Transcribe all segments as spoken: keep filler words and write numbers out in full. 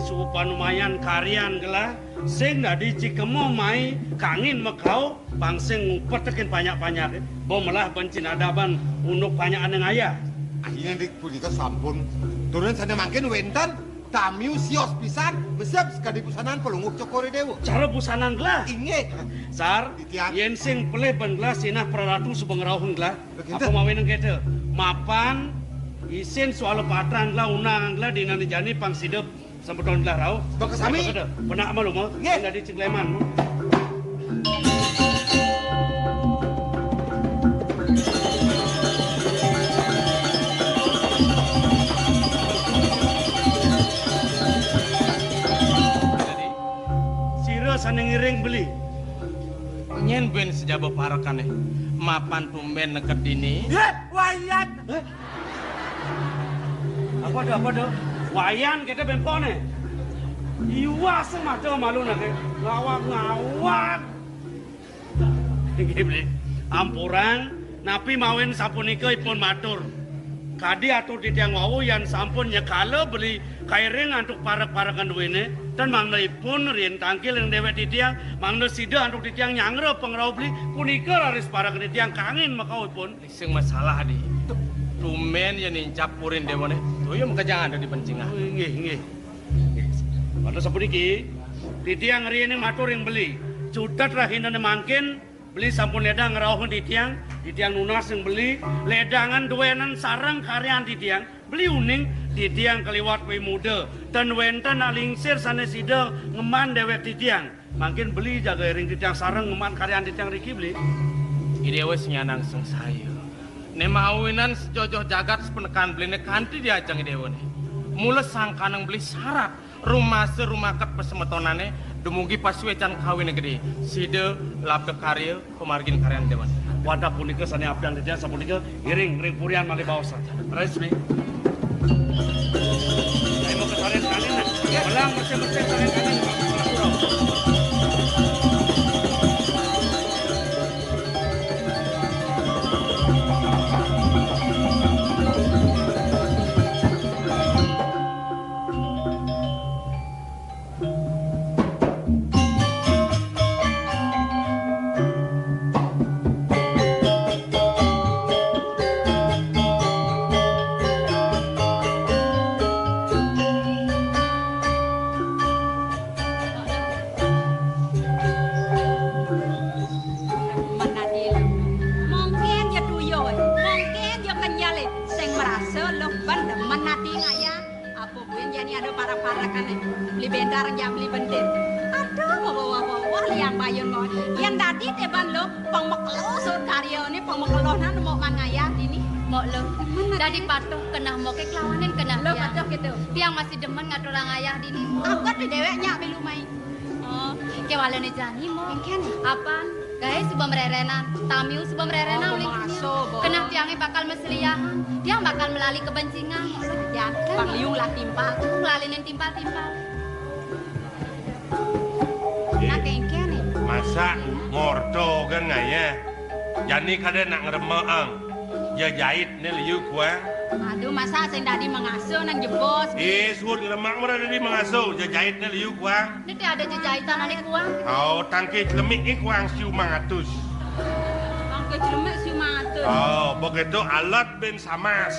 Supanumayan karyan gelah, sing dadi cikemo mai kangin makau, pang sing ngupetakin panyak-panyak, bo melah ben cinadaban unduk panyak ane ngayah. Akhirnya dik punika sampun. Turun sana mangkin wenten, tamiu sios pisan, mesep sekadi busanan pelungguh Cokor I Dewa. Cara busanan gelah. Inggih. Sar, titiang. Yen sing pelih ben gelah sinah praratu suba ngrauhang gelah. Begitu. Apa mawinan kita? Mapan isin suala patran gelah, undangan gelah, dinane jani pang sida Sampun gelah rauh. Bang Kasami. Apa kata? Penak malu mah. Nggih. Dadi cengkleman. Dadi, sira sane ngiring beli. Nyen ben sejaba parekane. Mapan tumben neked dini. Yeh, wayat. Heh? Apa to, apa to? Wayan kita bempone. Iwas mata malu nake. Ngawak-ngawak. Inggih, Bli. Ampurang, napi mawin sapunika ipun matur. Kadi atur titiang wau yan sampun nyekala beli kairing antuk parek-parekan duene, tan mangda ipun rin tangkil ring dewek titiang, mangda sida antuk titiang nyangra pangrauh beli, punika raris parekan titiang kangin makau ipun. Sing masalah di. Tumben ya nincap purin dewane. Toya makejang ada di pencingan. Oh, inggih, inggih. Pada sapuniki, titiang riene matur ring beli. Cutet rahinane mangkin, beli sampun ledang ngrauhang titiang, titiang nunas ring beli, ledangan duenan sareng karyan titiang, beli uning, titiang kaliwat wimuda, tan wenten alingsir sane sida ngeman dewek titiang. Mangkin beli jaga ring titiang sareng ngeman karyan titiang riki, beli. Idewa senyanang sengsaya. Ne mawinan sejojoh jagat sepenekan beline kanti diajeng idewane. Mula sangkaneng beli sarat rumasa rumaket pasemetonane dumugi pasuecan kawine gede. Sida labda karya pamargin karyan dewan. Wantah punika sane abdan titiang sapunika iring ring purian malih baosan. Resmi. Ayo mau ke saren kanin, nah. Belang bersih-bersih saren kanin. Menadi. Mungkin ya tuyul, mungkin ya kenyal, sing merasa lebih demen ati ngayah. Apa buin jani ada parak-parakane? Beli bentar jam beli bentin. Aduh, mau bawa-bawa liang bayun mau. Yang dadi teban lo, pang makelo sur karya ni, pang makelo nan mau man ngayah dini. Mok lo. Dadi patuh kenah mok ke kelawanin kenah lo tiang. Patuh gitu. Tiang masih demen ngaturang ayah dini. Apa tu dewek nyak belu mai? Oh, kewalane jani, Mok. Engken. Apan? Gae suba mrerenan, tamiu suba mrerenan. Oh, uling mengaso, Bo. Kenah tiange bakal maseliahan. Tiang bakal melali kebencingan. Jan, Bang Liung lah timpal. Melalinin timpal-timpal. Nah, engken, eh. Masa ngorta kan ngayah? Jani kada nak ngremaang. Jejait ne liu kuang. Aduh, masa sing dadi mengasuh nang jebos. Eh, suud ngremak mara dadi mengasuh, jejait ne liu kuang. Niti ada jejaitan ane kuang. Oh, tangke celemik ni kuang siu mangatus. Tangke celemik siu mangatus. Oh, begitu alat ben samas.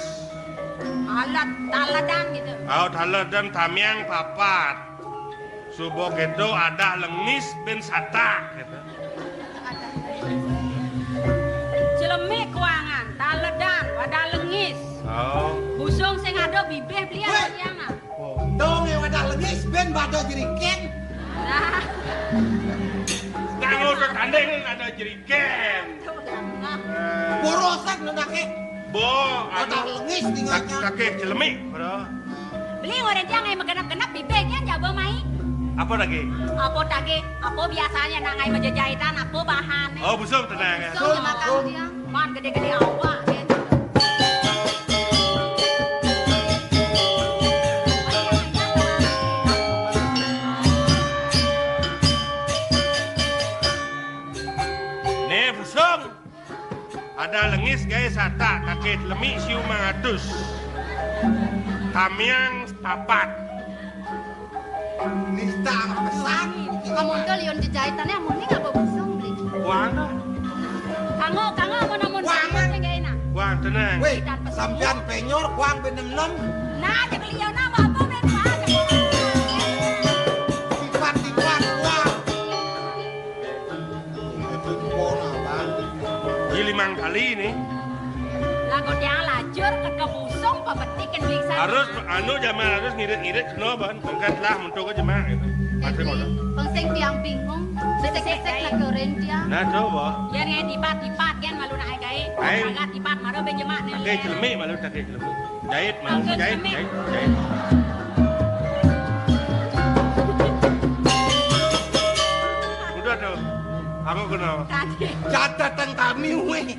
Alat taledan gitu. Oh, taledan tamiang papat. Suba keto adah lengis ben satak, kata. Celemik kuangan, taledan, wadah lengis. Oh. Busung sing ada bibih belian. Weh. Belian, ah. Dong, eh, wadah lengis ben bada jeriken. Nah. Tanggo tetanding ada jeriken. Tuh, nah. Borosan nundake. Bo, anu, wadah lengis tinggalnya. Kaki celemik, bro. Beli orang tiang yang magenep-genep bibir kan jaba mai. Apa lagi? Apa lagi? Apa biasanya nak ngai majejaitan, apa bahan? Oh, busung tenang ya. Busung makan dia. Man gede-gede awak dia. Nih, busung. Ada lengis gae satak, kakit lemi siu mangatus. Tamiang papat. Nista pesan. Amun to liun jejaitan, amun ning apa busung beli. Kuang to. Kanggo, kanggo amun, amun kuang sing gaé nah. Kuang tenang. Wéh, sampean penyor kuang benem-nem. Nah, cék liun mah apa men kuang. Tipat-tipat kuang. Itu kuang apa? Di limang kali ini. Lagu tiang lajur ke kebusung pebetik kan bisa. Harus anu jaman harus ngirit-ngirit kena ban. Angkat lah mentok aja mak gitu. Pasti mau. Pang sing tiang bingung. Besek-besek lah keren tiang. Nah, coba. Yén ngaé tipat-tipat kan malu nak gaé. Ai. Agak tipat malu ben jemak nih. Oke, celemi malu tak celemi. Jahit malu jahit, jahit, jahit. Udah tuh. Aku kenal. Catat tentang kami wéh.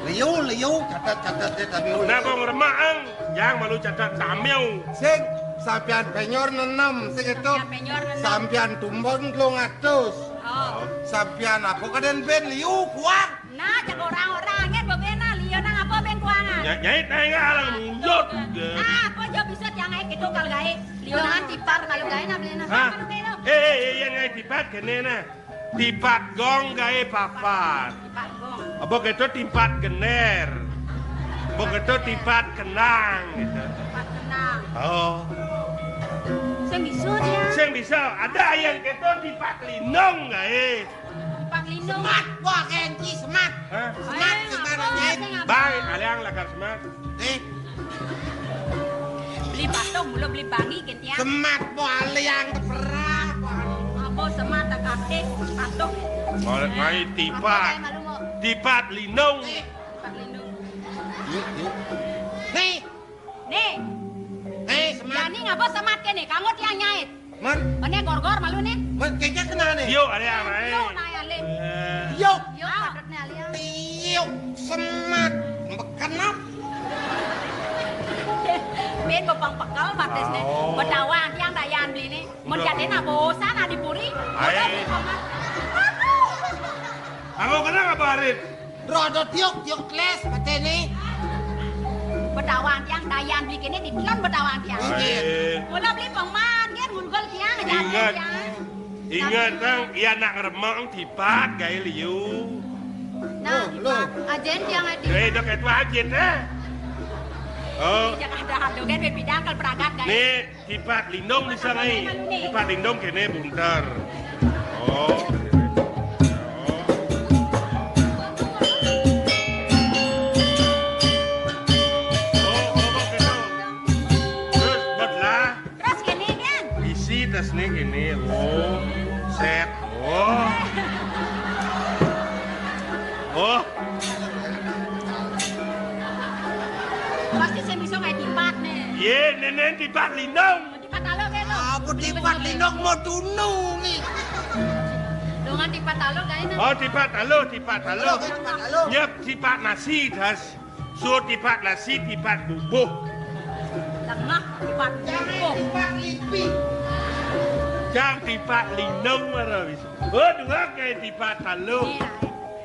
Liu, liu, catat, catat deh tapi. Nah, bang remang, yang malu catat tamiu. Sing, sampian penyor nenem, sing itu. Sampian penyor nenem. Sampian tumbang telung atus. Oh. Sampian apa kadén ben liu kuang. Nah, cék orang-orang, ya, bebena, liu nang apa ben kuangan. Ya, nyait naik alang munjut. Nah, apa aja bisa tiang naik itu kalau gaé. Liu nang tipat kalau gaé nah beli nah. Hah? Kalau gaé lo. Eh, eh, eh, yang naik tipat kene nah. Tipat gong gaé papat. Tipat gong. Apa gitu tipat gener. Apa gitu tipat kenang gitu. Tipat kenang. Oh. Sing bisa dia. Sing bisa. Ada yang gitu tipat lindung gaé. Tipat lindung. Semat, wah, kenci semat. Hah? Semat, eh, semat, apa, nyait. Sing apa? Baik, aliang lakar semat. Eh. Beli patung, belum beli bangi, gitu ya. Semat, wah, aliang teperah, wah. Apa semat, tak kasih, patung. Boleh main tipat. Apa, kayak malu mau? Tipat lindung. Eh. Tipat lindung. Yuk, yuk. Nih. Nih. Eh, semat. Jani ngapa semat kene? Kanggo tiang nyait. Man. Mene gor-gor malu nih. Man, kayaknya kena nih. Yuk, ada yang lain. Yuk, nah, ya, Lim. Eh. Yuk. Yuk, ah. Patutnya, Lim. Yuk, semat. Bekenap. Min bepang pekel, matis nih. Oh. Bedawang tiang dayan beli nih. Mun jatena bosan, adi puri. Ai. Udah, beli paman. Aku kena apa, Arit? Rodo tiuk, tiuk les, patene. Bedawang tiang dayan beli kene di telon bedawang tiang. Inggih. Mula beli pengman, kan ngulgul tiang, jalan tiang. Ingat, Tang, iya nak ngeremong tipat gaé liu. Nah, oh, lo. Tipat. Ajen tiang adi. Eh, dok itu ajen, eh. Oh. Jangan ada hantu kan, beda kalau berangkat, guys. Nih, tipat lindung bisa ngai. Tipat lindung kene bunter. Oh. Oh. Oh, oh, oh, gitu. Terus, buatlah. Terus kene, kan? Isi tasné kene. Oh. Set. Oh. Oh. Pasti sing bisa kayak tipat nih. Yé, nenen tipat lindung. Tipat talo kayak lo. Apa tipat lindung mau tunung nih? Dengan tipat talo kayak ini. Oh, tipat talo, tipat talo. Talo, tipat talo. Nyep tipat nasi, das. Sur tipat nasi, tipat bubuh. Lengah, tipat bubuh. Tipat lipi. Jang tipat lindung mara bisa. Oh, dua kayak tipat talo. Iya.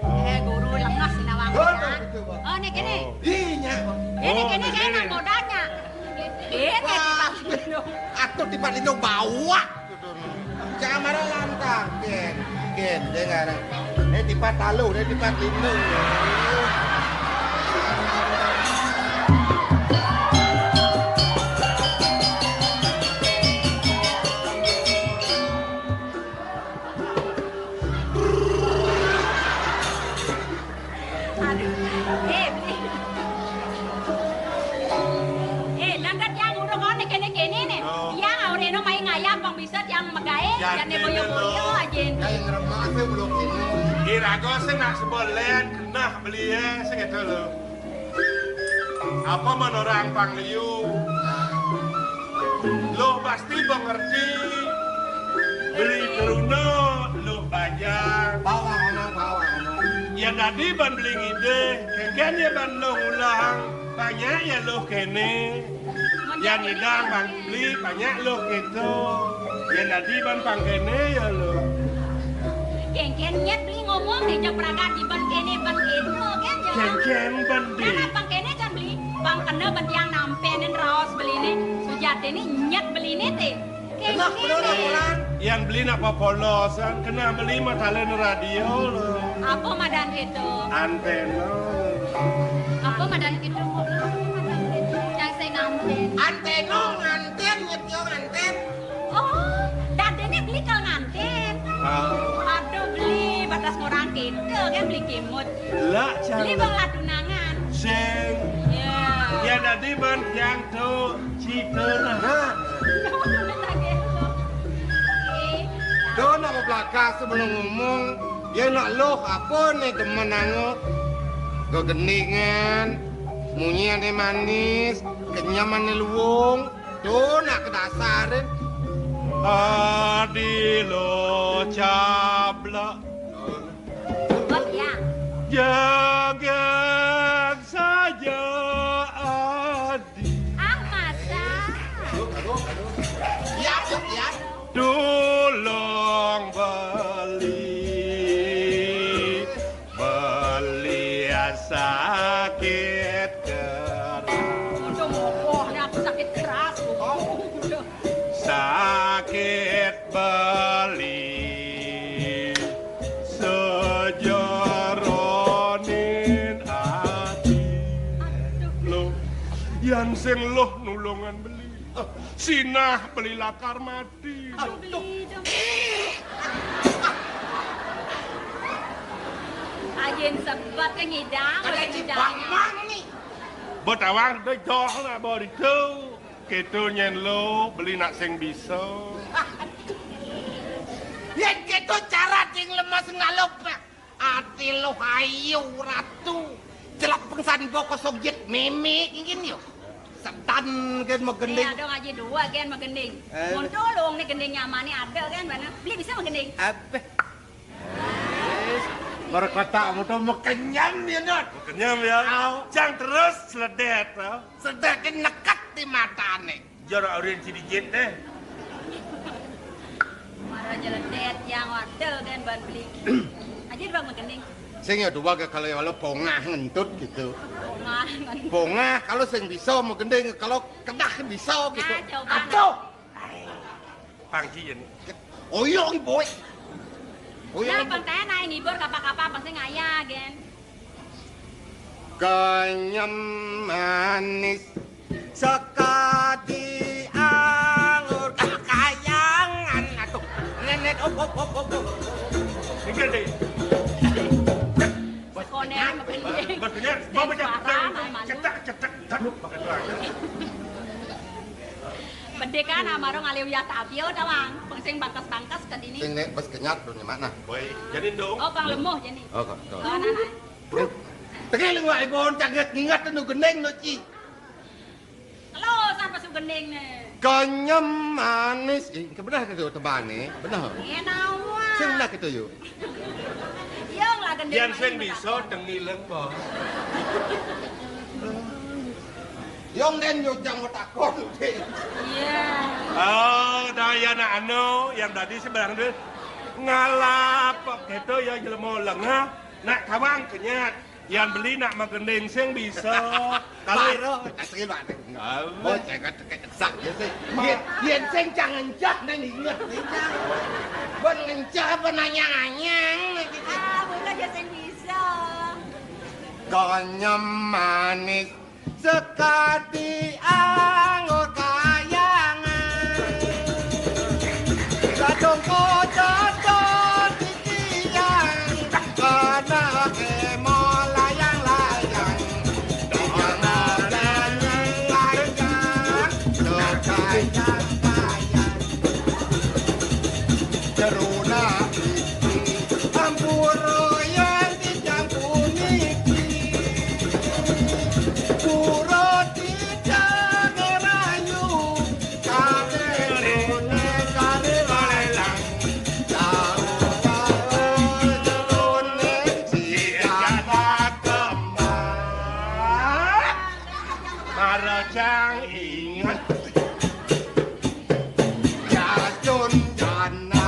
Eh, guru lengah sinawang. Oh, ya. Betul, Pak. Oh, nih gini. Oh. Iya. Ini, oh, ini kayak ini. Nang modalnya. Ini tipat lindung. Aku tipat lindung bawah. Jangan marah lantang, Ken. Ken, dengar. Ini tipat taluh, ini tipat lindung. Aduh, eh, beli. Eh, nang kan yang udah kau nih kene-kene nih. Oh. Yang awalnya no main ngayam, bang bisa yang megai, ya, yang nih boyo-boyo aja. Kayak ngeremang, saya belum ini. Kira kau sih nak sebulan, kena beli ya, segitu loh. Apa men orang pang liu? Luh pasti mengerti. Beli teruna, luh bajang. Bawang ana, bawang ana. Ya tadi ban beli ngidih, kengken ya ban luh ulang. Banyak ya luh kene. Ya ngidang ban beli, banyak luh keto. Ya tadi ban pang kene ya luh. Kengken nyet beli ngomong, dia jawab pragat di ban kene, ban keto, kan, jawab. Kengken ban beli. Nah, nah, pang kene kan beli, pang kena ban tiang nampenin raos beli nih. Sujati nih nyet beli nih, teh. Nah, bener lah, Molan. Yan beli nak papolosan, kena beli mah talén radio lo. Apa madan itu? Anténa. Apa madan itu, Molan? Yang saya nganten. Anténa nganten, nyetio nganten. Oh, dadéné beli kal nganten. Ah. Aduh, beli batas ngorang kita kan beli kimut. Lah, beli bang latunangan. Sing. Ya. Ya, dadi ban yang tuh. Cita nah. Nah. Tuh nak belakang sebelum ngomong, ya nak loh apa nih temen ango? Gegendingan, munyi ane manis, kenyam ane luwung. Tuh nak kedasarin. Adi lo cabla. Oh, ya. Jagat saja adi. Ah, masa? Ya, ya, ya. Tulung beli, beli sakit keras. Udah ngopoh, nih aku sakit keras. Oh. Sakit beli sejeronin ati. Aduh. Lo, yan sing loh nulungan beli. Sinah beli lakar mati. Aduh, beli dong. Ajin sebet ke ngidang, ada ngidang. Cibang mang nih. Betawang deh joh lah boritu. Kéto nyén lo beli nak sing bisa. Yén kéto cara sing lemes ngalup. Ati lo ayu ratu. Celak pengsan boko sojet mémé ingin yo. Setan gén magending. Eh, ada ngaji dua gén magending. Eh. Monto lo nih gending nyamané ada kan mana? Beli bisa magending. Abeh. Wis, perkataanmu to makenyam ya, Nat. Makenyam ya. Au. Cang terus seledet, to. Seledet neket di matane. Jarak urin sidikit deh. Marah jeledet yang wadel kan ban beli. Aja bang magending. Sing ya dua ga kalau ya lo pongah ngentut gitu. Pongah ngentut. Pongah kalau sing bisa magending, kalau kedah bisa gitu. Nah, coba. Aduh. Pangki ya nih. Oyong, boy. Oyong. Nah, bang tanya naik ngibur kapa-kapa, bang saya ngaya, gen. Kenyem manis sekati anggur kayangan. Aduh, nenek, op, op, op, op, op. Mikir deh. Bos kenyat, bos kenyat, bos kenyat, cetak, cetak, aduh, pakai doang. Bedé kan amarung aliu ya tabio tawang. Peng sing bangkes-bangkes ke dini. Sing nek bes kenyat dong nyemak nah. Boy, jadi dong. Oh, pang lemuh jadi. Oh, kok, kok. Oh, nah, nah. Tengil lu ai bon caget ngingat nu gending nu ci. Lo sampai su gending ne. Kenyem manis. Ih, kebenar ke tu tebane? Benar. Iya tahu. Sing benar ke tu yuk. Yang lah gending. Yang sing bisa tengileng, Bos. Yong den yo jang matakon. Iya. Oh, dah ya nak anu, yang tadi seberang tu ngalap gitu ya jelema lengah, nak kawang kenyat, yang beli nak magending sing bisa. Kalau paro, asli banget. Oh, jangan sak ya sih. Yen, yen sing jangan cah nang inget. Bon ngencah apa nanya-nanya gitu. Ah, bukan ya sing bisa. Konyem manis sekati anggur kayangan. Gadong kocok titian, kana kemo layang-layang. Dong layang-layang, sekayang-kayang. Jeruna iki ampura yang dicampur iki. Pura Rayu, kalirune kalilelang, jauh-jauh jerone siaga kembang. Marajang inget. Yacun jana.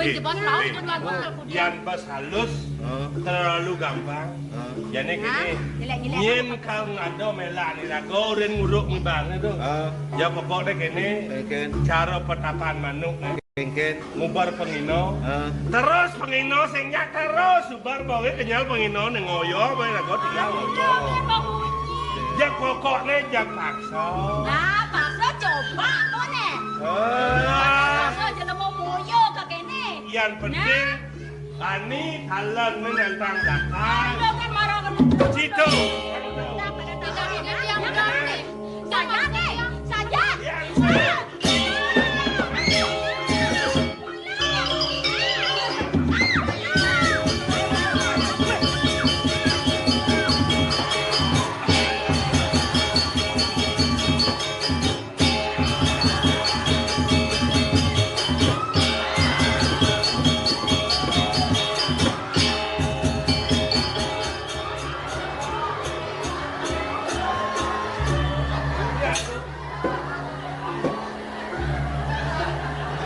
Wih, jebos tahu, jebos tahu. Yan bas halus, terlalu gampang. Jani gini, nyen kal ngado melak ni rago, rin nguruk ni bang tu. Ya, pokok deh kini, cara petapan manuk ni. Ngubar pengino. Terus pengino sing nyak terus. Bar bae kenyal pengino ning ngoyo bae lagu tinggal ngoyo. Iya, Bang Munyi. Jak pokokne jak paksa. Nah, paksa coba kok ne. Ah. Paksa aja nemu moyo ke kene. Yang penting Ani talon menentang belakang. Ayo kan marah kan. Situ. Saja deh, saja. Yang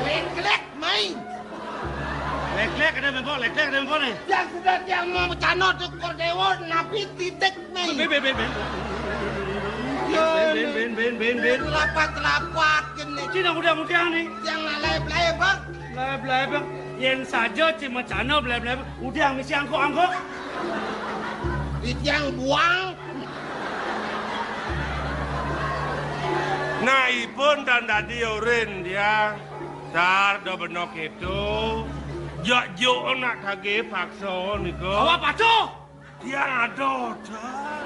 Lek-lek, mai. Lek-lek ada bebok, lek-lek ada bebok nih. Yang sudah yang mau cano tu kordewo, napi titik, mai. Ben, ben, ben, ben. Ben, ben, ben, ben, ben, ben. Lapat-lapat gini. Cina udah mudiang nih. Yang lalai-belai, Bang. Lalai-belai, Bang. Yen saja cima cano belai-belai, Bang. Udah misi angkok-angkok. Di tiang buang. Nah, ipun tan dadi urin dia. Dar do benok itu. Jak juk nak kage paksa nika. Awak patuh. Tiang ada, Dar.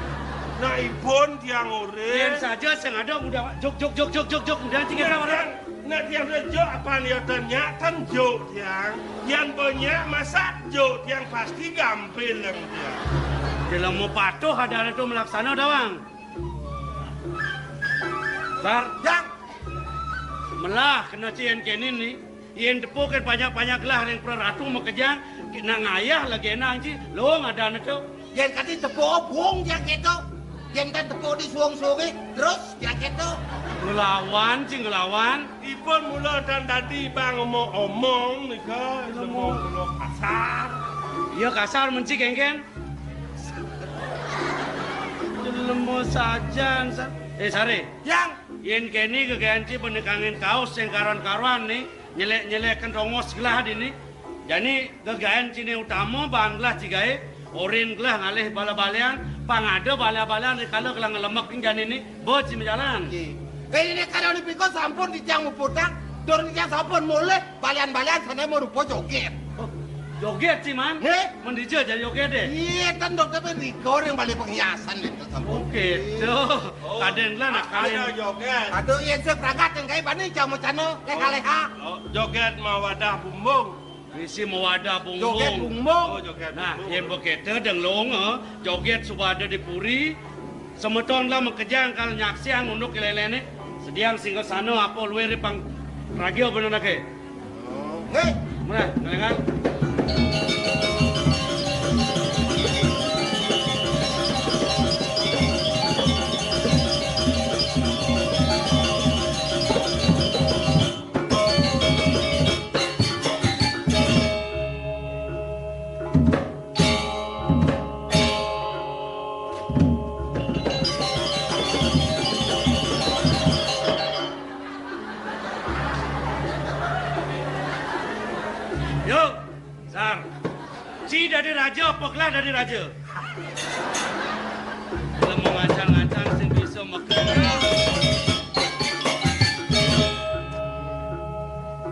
Nah, ipun tiang urin. Yen saja sing ada mudah juk juk juk juk juk juk mudah tiga Nah, orang. Tiang, nah, tiang udah juk apa ni tan nyak tan juk tiang. Yang banyak masak juk tiang pasti gampil yang tiang. Jelema patuh ada tu melaksana dawang. Bar. Yang. Melah kena cien kenin ni. Yen tepuk ken banyak-banyak gelah ring praratu makejang, nak ngayah lagi enang ci, long ada neto. Yen kati tepuk bung dia keto. Yen kan tepuk di suang-suange, terus dia keto. Ngelawan ci ngelawan. Ipun mula tan dadi bang omong-omong nika, lemo mula kasar. Iya kasar menci kengken. Jelema sajan, sa-, eh, sare. Yang. Yen keni gegaen ci benekangin kaos sing karuan-karuan ni, nyelek-nyeleken rongos gelah dini. Jani gegaen cine utama baan gelah ci gae, orin gelah ngalih bala-balian, pang ada bala-balian rikala gelah ngelemek jani ni, ba ci majalan. Nggih. Kene karo nipika sampun titiang muputang, tur titiang sampun mulih balian-balian sane marupa joget. Oh, joget ci, Man? Nggih. Men dija jani joget deh? Iya, kan dokter kan rigor yang paling penghiasan itu sampun. Oh, gitu. Oh. Kadang lah nak kawin. Ada joget. Aduh, iya, saya berangkat yang kayak bani jam macana, kayak Oh. kaleha. Oh, joget mawadah bumbung. Bisi mawadah bumbung. Joget bumbung. Oh, joget Nah, bumbung. Yen begitu deng long, eh, joget suba ada di puri. Semeton lah makejang kal nyaksiang unduk ilelene. Sediang singgasana apa luwe ri pang ragil bener nake. Hei. Mana, ngelengan? Yo, Sar. Ci dadi raja apa gelah dadi raja? Lemu ngancan-ngancan sing bisa mekeng.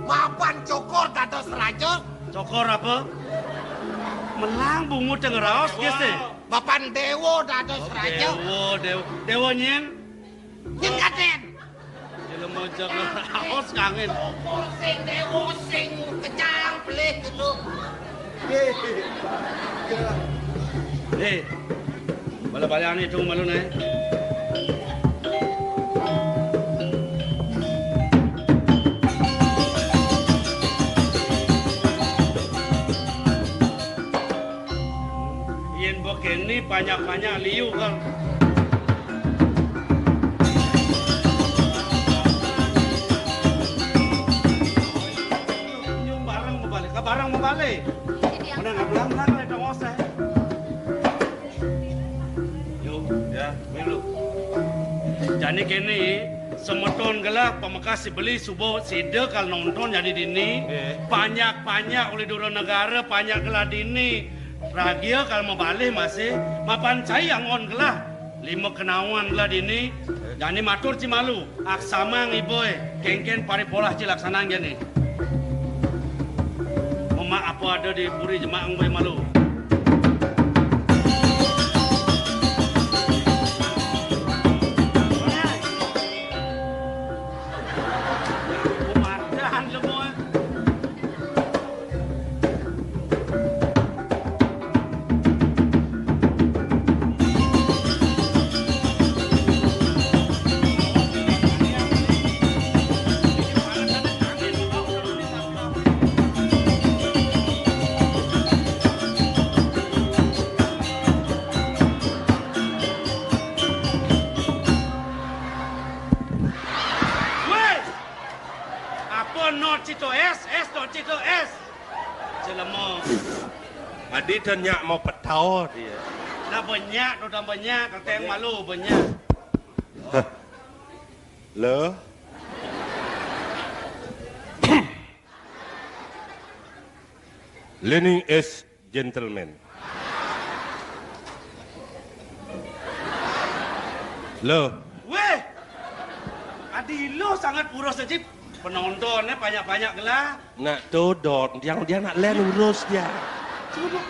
Mapan cokor dados raja. Cokor apa? Melang bungut teng raos, guys, deh. Mapan dewa dados Oh, raja. Dewa, dewa. Dewa nyen? Nyen kaden. Jelema cokor raos kangen. Cokor sing dewa sing kejang pelih gitu. Eh, bala-balane dong malu nae. Yen bokene banyak-banyak liu, Kang. Nyung bareng balik. Balik. Mana nak pulang, pulang, ada ngoseh. Yuk, ya, minum dulu. Jani kéné, semeton gelah pamekas si beli suba sida kal nonton jani dini. Nggih. Panjak-panjak olih dura negara, panjak gelah dini. Ragia kal mabalih masih, mapan cai anggon gelah. Lima kenawan gelah dini, jani matur ci malu, aksamang iba, kéngkén paripolah ci laksanang jani. Memak apa ada di puri jemak enggoy malu. Mardan lemah. Weh! Apa not cito es, es not cito es. Jelema. Adi tanya mau petau dia. Dah banyak, dah banyak, kata yang malu banyak. Hah. Lo. Learning is gentleman. Lo. Weh, adi lo sangat puros aja. Penontonnya banyak-banyak gelah. Nak todot, dia dia nak len urus dia. Sini, Bu.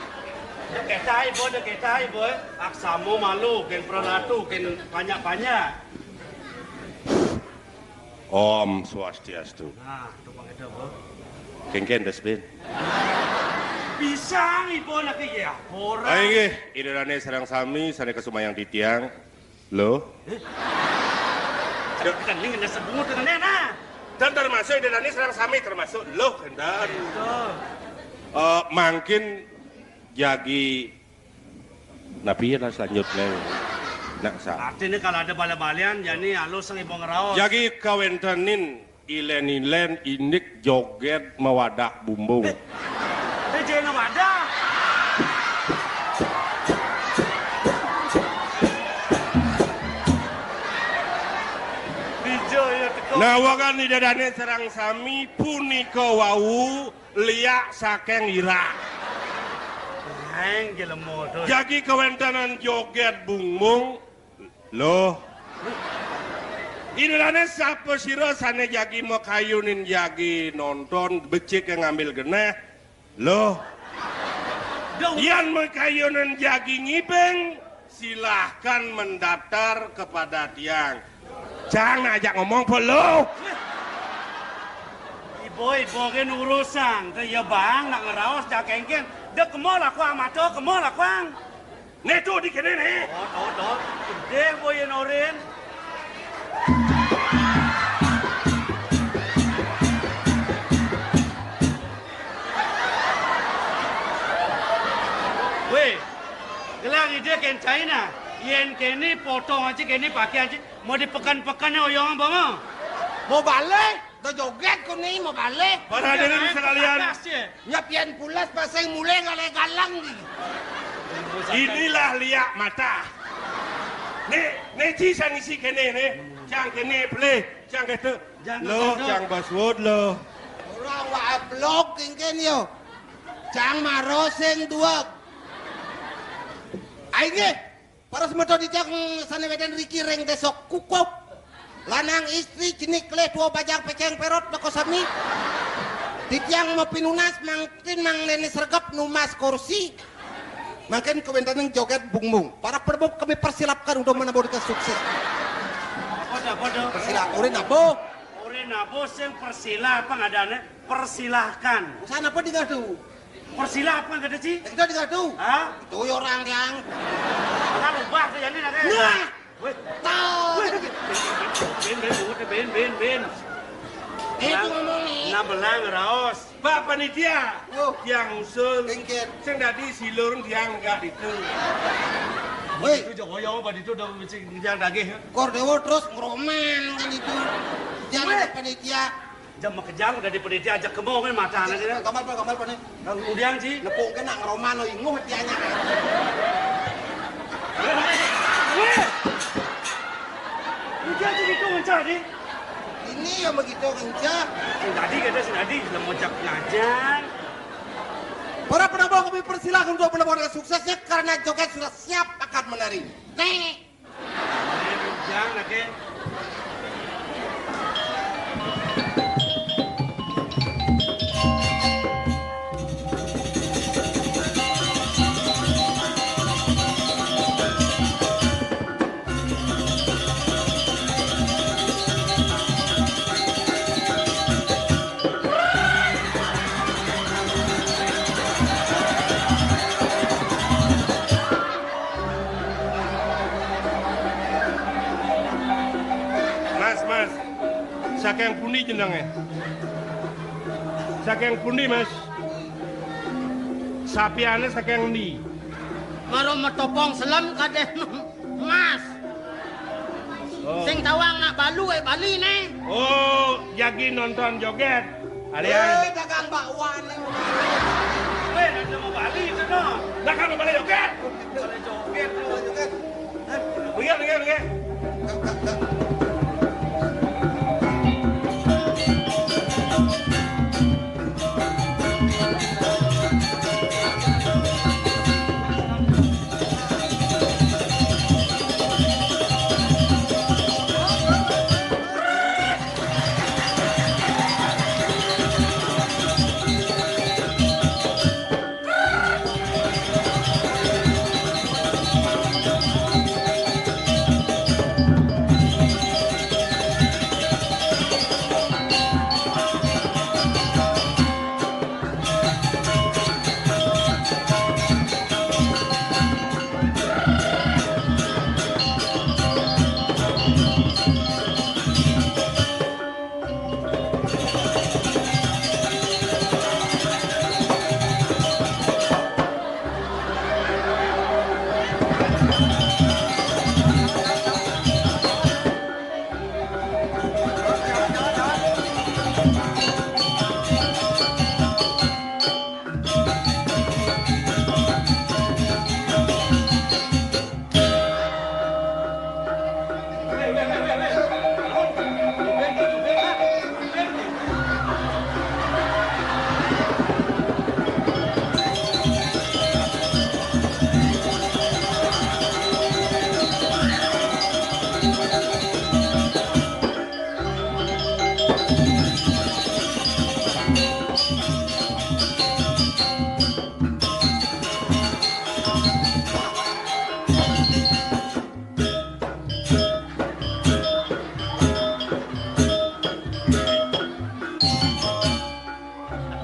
Deketai, boy, deketai, boy. Aksamo malu, ken peralatu, ken banyak-banyak. Om Swastiastu. Nah, tu pang itu, boy. Kengken dustbin. Pisang, ibu nak ya, orang. Ayo nggih, ida dane sareng sami sane kasumayang titiang. Lo? Kan ini kena sebut dengan nah. Dan termasuk ida dane sareng sami termasuk lo kenten. Betul. Eh, mangkin jagi napi ya selanjutnya nak sa. Artinya kalau ada bala-balian, jani alus sang ibu ngeraos. Jagi kawentenin ilen-ilen indik joget mawadah bumbung. Tejena wadah. Bija ya teko. Nah, wagan ida dane sareng sami punika wau liak saking irak. Aing jelema tu. Jagi kawentenan joget bumbung. Loh. Ida dane sapa sira sane jagi makayunin jagi nonton becik ngambil genah? Loh. Dong. Yan makayunin jagi ngibing, silahkan mendaftar kepada tiang. Cang nak ajak ngomong apa lo? Ibu-ibu kan urusan, tu ya bang nak ngeraos dah kengken. Dah kemol aku ang mato, kemol aku ang. Nih tuh di kene nih. Oh, tuh, tuh. Gede boy norin. Weh, gelang ide ken China. Yen kene potong aja, kene pakai aja. Mau di pekan-pekan ya oyong bang. Mau balik? Dah joget ku ni mau balik. Para hadirin sekalian. Nya pian pulas pasang mulai ngalai galang ni. Inilah liak mata. Ni, ni ci sang isi kene ni. Cang kene pelih, cang kata. Lo, cang baswod lo. Orang wa blog kengken yo. Cang maro sing dua. Ai nggih. Para semeton titiang sane wedan riki ring desa Kukup. Lanang istri cenik kelih tua bajang peceng perot beko sami. Titiang mapinunas mangkin manglene sergap numas kursi. Mangkin kawentenan joget bungbung. Para perempuan kami persilapkan untuk menabur ke sukses. Apa dah, apa dah? Persilap, urin apa? Urin apa sing persila apa ngadane? Persilahkan. Sana apa dingadu? Persilap kan kata ci? Itu dikatu. Hah? Itu ya orang yang. Kan ubah tuh jadi nak. Nah. Weh. Tahu. Weh. Bin, bin, bin, bin, bin, bin. Eh, itu ngomong nih. Nah, belang raos. Pak panitia. Yo. Tiang usul. Kengket. Sing dadi silur tiang enggak ditu. Woi. Itu jogoyong apa ditu udah mesti tiang dagih. Kor Dewa terus ngeromen kan itu. Tiang panitia. Jam makejang udah dipediti ajak kemo kan mata anak dia. Gambar apa, gambar apa nih? Kemudian, Ci. Nepuk kena ngeroman lo inguh tianya. Weh, weh. Udah tuh gitu ngencah, Di. Ini yang begitu kencang. Sing tadi kata sing tadi, lem ojak ngajak. Para penambang, kami persilakan untuk penambang dengan suksesnya karena joget sudah siap akan menari. Nih. Jangan, oke. Mas, Mas, saking pundi jenenge? Saking pundi, Mas? Sapiane saking endi? Karo metopong selem kadeh, Mas. Oh. Sing tawang nak balu, eh, Bali ne. Oh, jagi nonton joget. Alian. Eh, dagang bakwan. Weh, nanti mau Bali itu, no. Dagang mau Bali joget. Bali joget, no. Joget. Hah? Pergi, pergi, pergi.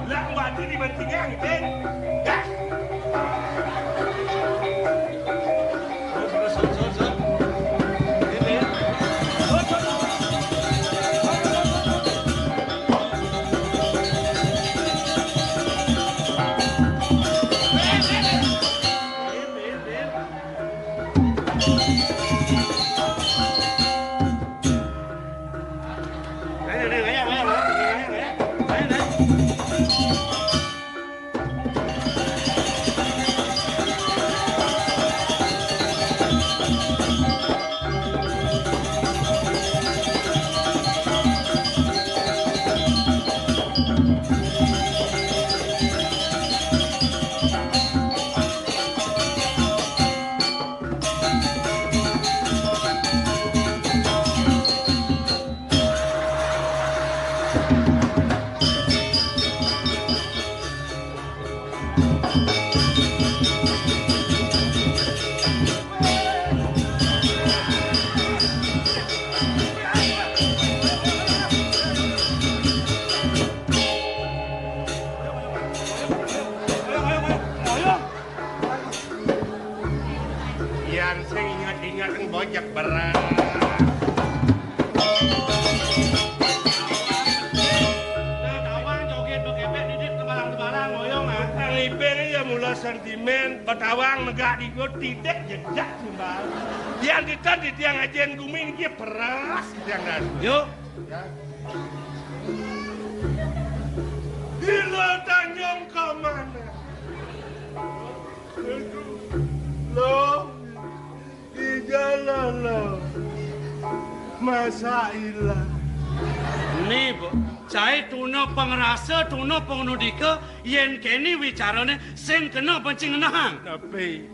Lah, mbak tu di bantingan, gitu. Dah. Yan sing inget-inget bojek berat. Nah, tawang joget bekepek didik tebalang-tebalang ngoyong, ah. Nang ipin ya mula sentimen, betawang negak di got, tidak jejak simbal. Yan ditan di tiang ajen gumi niki peras tiang dan. Yuk. Ya. Lo Tanjung ka mana? Aduh, lo, di jalan lo. Masa ilang. Ni, Bu, cai tuna pangrasa, tuna panganudika, yén kéné wicarané, sing kena bencing ngenehang. Napi?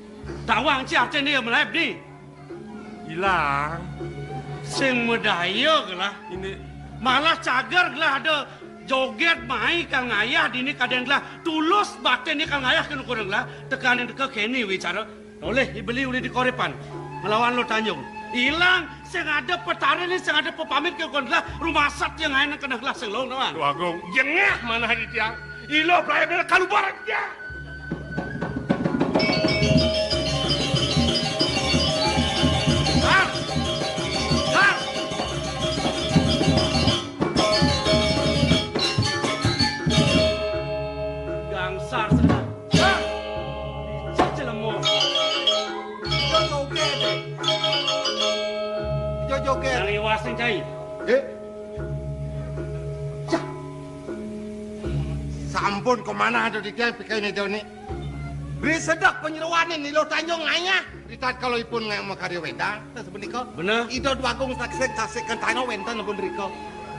Tawang ci artin dia malaib ni. Ilang. Sing madaya gelah. Ini. Malah cager gelah ada jogét mai kal ngayah dini kadén gelah. Tulus batin ni kal ngayah kén ukuran gelah. Tekanin teka kéné wicara. Oleh dibeli ulih dikoripan. Ngelawan lo Tanjung. Ilang sing ada petara ni sing ada pepamit kén ukuran gelah. Rumah sat yang ngayan kena gelah sing long, tawang. Tuh Agung, jengah mana hati tiang. Ilo pelai bela kalubar aja. Har! Har! Gangsar senang. Har! Cacelemoh. Ijo joget. Ijo joget. Nang iwas ning cai. Eh? Cah. Sampun kamanah ada di tiang pikai ni jauh ni. Beri sedek panyeroané Niluh Tanjung ngayah. Ritatkala ipun nga-, makarya wénten, sapunika. Bener. Ida Dwagung saksik-saksikan tana wénten sampun rika.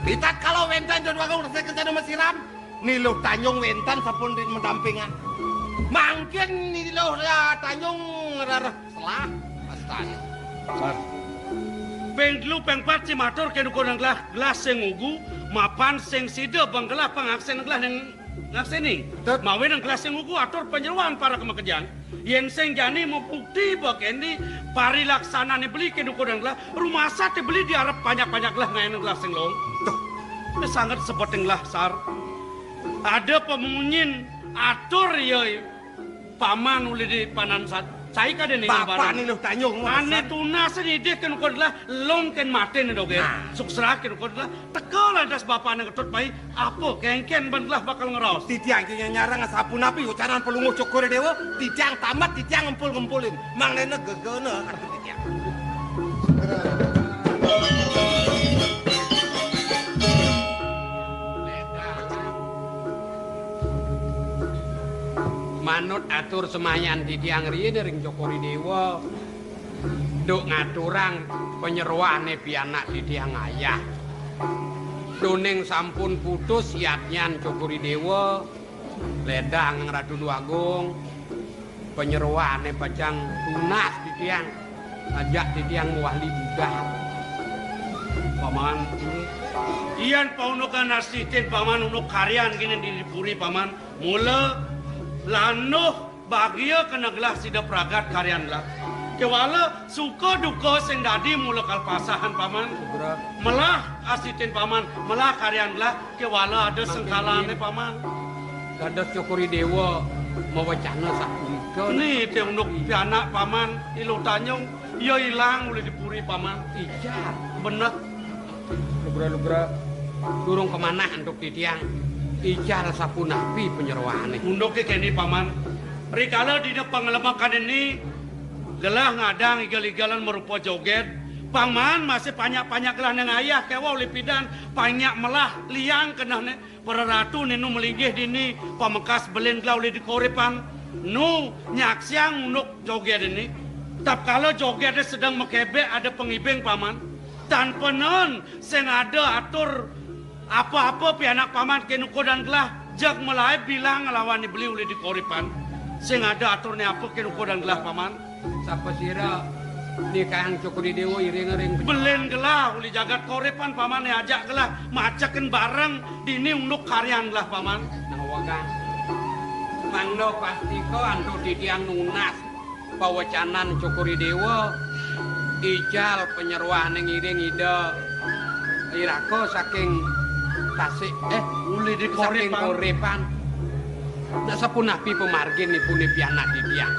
Ritatkala wénten Ida Dwagung saksik tana masiram, Niluh Tanjung wénten sampun ri-, mendampingan. Mangkin Niluh, ah, Tanjung ngrereh selah astana. Sar. Ping telu, ping pat ci matur kén ukuran gelah, gelah sing ngugu, mapan sing sida bang gelah pangaksen gelah ning Ngakseni. Tut. Mawinan gelah sing ngugu atur panyeroan para kemekedian. Yén sing jani mabukti ba kéné parilaksanané beli kén ukuran gelah, rumasa té beli diarep panjak-panjak gelah ngayan gelah sing long. Tuh. Wis sanget sebeting gelah, Sar. Ada pamunyin atur ya Paman ulih di panan sat. Cai kadén ni Bapa barang. Niluh Tanjung, Ané Sar. Tunas nidih kén ukuran gelah, long kén matin dogén. Nah. Suksra kén ukuran gelah. Teka lantas bapané Ketut mai, apa kénkén ban gelah bakal ngraos? Titiang ké nyarang sapunapi ucaran Palungguh Cokor I Déwa, titiang tamat, titiang ngempul-ngempulin. Mangdané gegana arep titiang. Manut atur semayan titiang riin ring Cokor I Déwa. Duk ngaturang panyeroané pianak titiang ayah. Duning sampun putus yadnyan Cokor I Déwa, ledang Ratu Déwagung, panyeroané pacang tunas titiang, ajak titiang mawali budal. Paman, yan paunukan asitin Paman unduk karyan kéné di puri Paman, mula landuh bagia kena gelah sida pragat karyan gelah. Kéwala suka duka sing dadi mula kalpasahan Paman. Sugra. Melah asitin Paman, melah karyan gelah, kéwala ada sengkalané Paman. Dados Cokor I Déwa mawecana sapunika. Ni té unduk pianak Paman, Niluh Tanjung, ia ilang ulih di puri Paman. Ijar. Bener. Lugra-lugra, durung kamanah antuk titiang. Ical sapunapi panyeroané. Unduké kéné, Paman. Rikala dina panglemekan ini, gelah ngadang igel-igelan marupa jogét. Paman masih panyak-panyak gelah nang ayah kéwala ulih pidan, panyak melah liang kenehné. Para ratu né nu malinggih dini, pamekas belin gelah ulih dikoripan. Nu nyaksiang unduk jogét ini. Tapkala jogété sedeng makebek ada pangibing, Paman. Tan penen sing ada atur apa-apa pianak Paman kén ukuran gelah, jeg malaib bilang nglawan beli ulih dikoripan. Sing ada aturné apa kén ukuran gelah, Paman. Sapasira nikahang Cokor I Déwa iring-iring. Belin gelah ulih jagat koripan, Paman, ajak gelah macekin bareng dini unduk karyan gelah, Paman. Nah, wagang. Mangda pastika antuk titiang nunas pawecanan Cokor I Déwa, ical panyeroané ngiring Ida Iraka saking Tasik, eh, ulih saking dikoripan. Koripan. Nah, sapunapi pamargin ipun pianak titiang?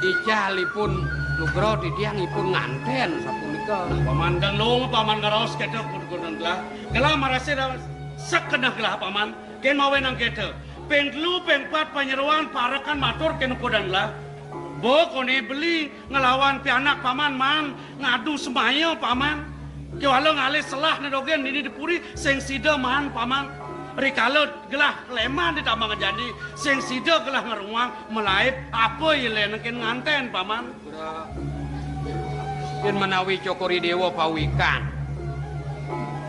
Ical ipun nugra titiang ipun nganten sapunika. Paman, dang lung Paman ngaraos kéto kudukudan gelah. Gelah marasa dah sekenah gelah Paman. Kén mawenang kéto. Ping telu, ping pat panyeroan parekan matur kén ukudan gelah. Ba koné beli nglawan pianak Paman maan ngadu semaya Paman. Kéwala ngalih selahné dogén dini di puri sing sida maan Paman. Rikala gelah kleman di tambang jani, sing sida gelah ngruang malaib, apa ilene ken nganten, Paman? Yen menawi Cokor I Dewa pawikan,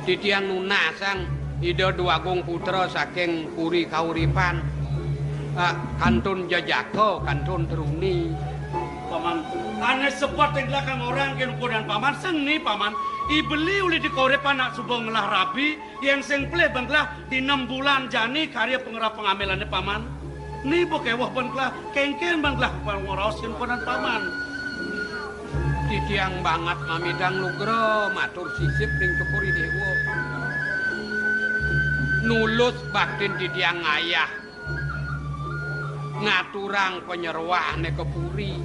titiang nunasang Ida Dwagung Putra saking Puri Kauripan, ah, kantun jejaka, kantun truni. Paman, ane sebet ing gelah kang orang ken kudan Paman, seni Paman, i beli uli di kauripan nak suba ngelah rabi, yen sing pelih bengkelah di nem bulan jani karya pangrap pangambilane Paman. Ni bekeweh bengkelah, kengken bengkelah panguraos ken kudan Paman. Titiang banget mamidang lugra matur sisip ring Cokor I Dewa. Nulus baktin titiang ngayah ngaturang panyeroane ka puri.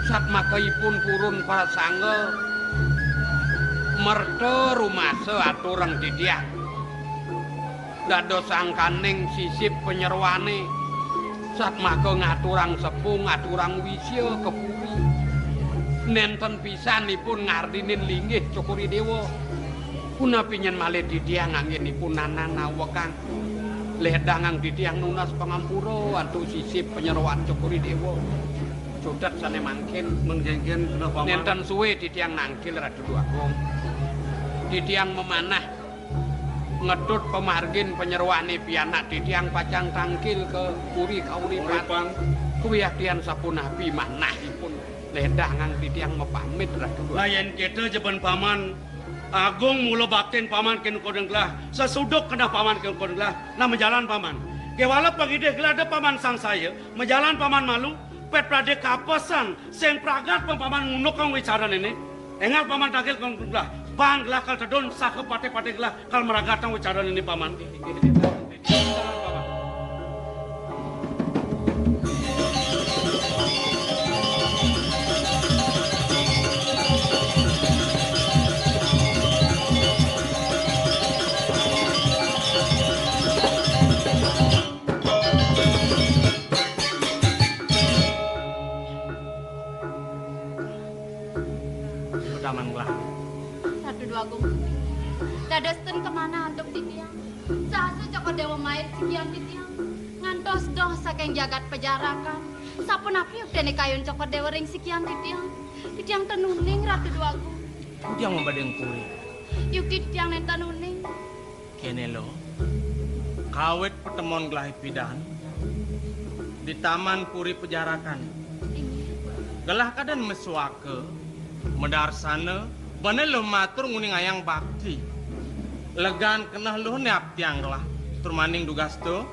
Satmaka ipun purun prasangga merta rumasa aturang titiang. Dados sangkaning sisip panyeroane, satmaka ngaturang sepung, aturang wisya ka puri. Nenten pisan ipun ngardinin linggih Cokor I Dewa. Punapi nyen malih titiang anggenipun nanang nawekang. Ledangang titiang nunas pangampura antuk sisip panyeroan Cokor I Dewa. Cutet sane mangkin. Mengkengken kena Paman. Nenten suwe titiang nangkil Ratu Dwagung. Titiang mamanah ngedut pamargin panyeroane pianak titiang pacang tangkil ka puri kauripan. Uripan. Kuwi aktian sapunapi manahipun ledangang titiang mapamit Ratu Dwagung. Lah yen kita jeben Paman, agung mula baktin Paman ken kudan gelah, sesuduk kenah Paman ken kudan gelah, nah majalan Paman. Kewala pangidih gelah da Paman sangsaya, majalan Paman malu, pet prade kapesan, sing pragat pang Paman ngundukang wicarane ne. Engal Paman tangkil kudan gelah, bang gelah kal tedun saha pate-pate gelah kal meragatang wicarane ne Paman. Taman gelah. Ratu Dwagung, dados ten kemanah antuk titiang. Sahasa Cokor Dewa maid sikian titiang. Ngantos doh saking jagat pajarakan. Sapunapi uktene kayun Cokor Dewa ring sikian titiang? Titiang ten uning, Ratu Dwagung. Titiang mabading puri. Yukti titiang nenten uning. Kene lo, kawit patemon gelah ipidan di Taman Puri Pejarakan. Inggih. Gelah kaden masuaka, madarsana, bene lo matur nguningayang bakti. Legan keneh lo ne aptiang gelah, tur maning dugas to,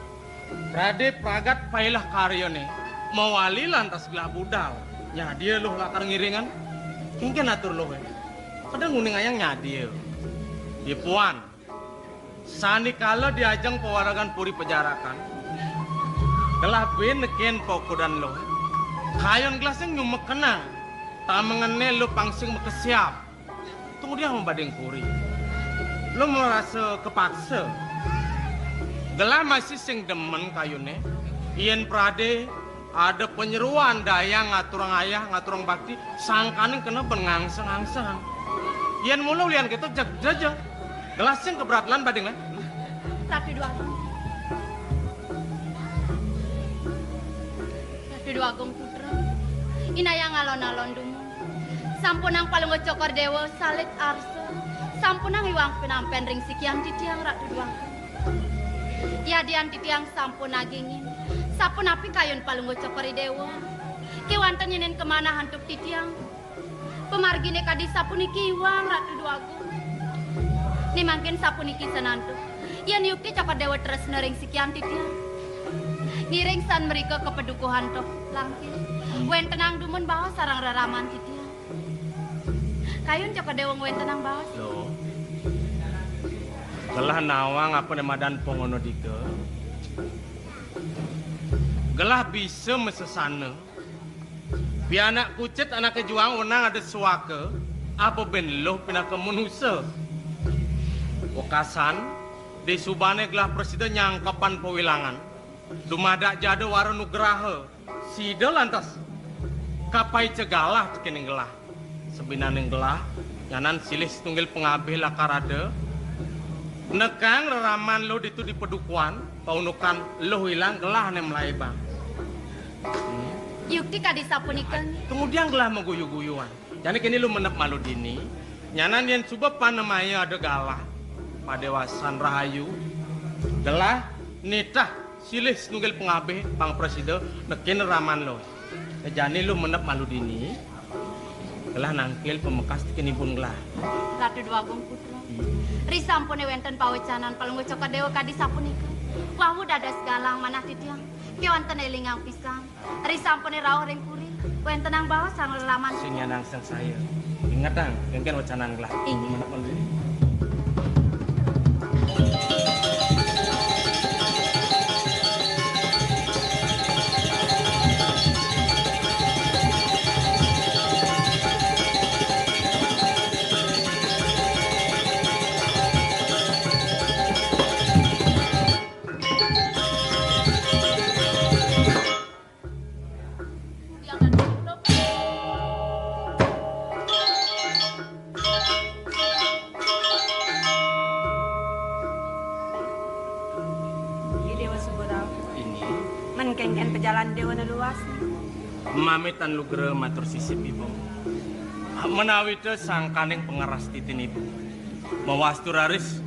prade pragat pailah karyane, mawali lantas gelah budal. Nyadia lo lakar ngiringan, kengken atur lo, eh. Kaden nguningayang nyadia. Dipuan. Sanikala di ajeng pawaregan Puri Pejarakan, gelah buin neken paukudan lo. Kayun gelah sing nyumekenang, tamengene lo pang sing makesiab. Tunggu dia mabading puri. Lo marasa kapaksa. Gelah masih sing demen kayune. Yen prade ada panyeroan dayang ngaturang ayah, ngaturang bakti, sangkane kena ben ngangseng-angseng. Yen mula ulian keto jeg-, jejeg. Gelah sing keberatelan bading lah. Ratu Dwagung. Ratu Dwagung Putra. Inayang alon-alon dumun. Sampunang Palungguh Cokor Dewa salit arsa. Sampunang iwang pinampen ring sikian titiang Ratu Dwagung. Yadian titiang sampun agingin. Sapunapi kayun Palungguh Cokor I Dewa? Kewanten nyenen kemanah antuk titiang. Pamargine kadi sapuniki iwang Ratu Dwagung. Ni mangkin sapuniki sanantu. Yen yukti Cokor Dewa tresna ring sikian titiang. Ngiring san mrika kapadukuhan to langkil. Wentenang dumun baos sareng reraman titiang. Kayun Cokor Dewa ngwentenang baos. Lo. Gelah nawang apa ne madan pongono dika. Gelah bisa masesana. Pianak kucit anake juang wenang ada suaka, apa ben luh pinaka manusa. Wekasan, disubane gelah prasida nyangkepan pawilangan. Dumadak jada wara nugraha. Sida lantas kapaica galah tekening gelah. Sabinaning gelah, nyanan silih satunggil pangabih lakar ada. Nekang reraman luh ditu di padukuhan, paundukan luh ilang gelah né malaibang. Yukti kadi sapunika. Tunggudiang gelah maguyu-guyuan. Jani kéné luh mendep malu dini. Nyanan yén suba panemaya ada galah. Padéwasan rahayu. Gelah nitah silih sinunggil pangabih pang prasida nekin reraman luh. Jani luh mendep malu dini. Gelah nangkil pamekas tekén ibun gelah. Ratu Déwa Agung Putra. Risampuné wénten pawecanan Palungguh Cokor Déwa kadi sapunika. Wau dados galang manah titiang. Kéwanten élingang pisan. Risampuné rauh ring puri. Wéntenang baos sang lelaman. Sing nyanang sangsaya. Ingetang, kénkén wecanan gelah. Inggih. Mendep malu dini. Inggih, Déwa Subarau. Inggih. Men kénkén pajalan Déwa luas. Mamitan lugra matur sisip ibu. Menawita sangkaning pangrastiti ibu. Mawastu raris,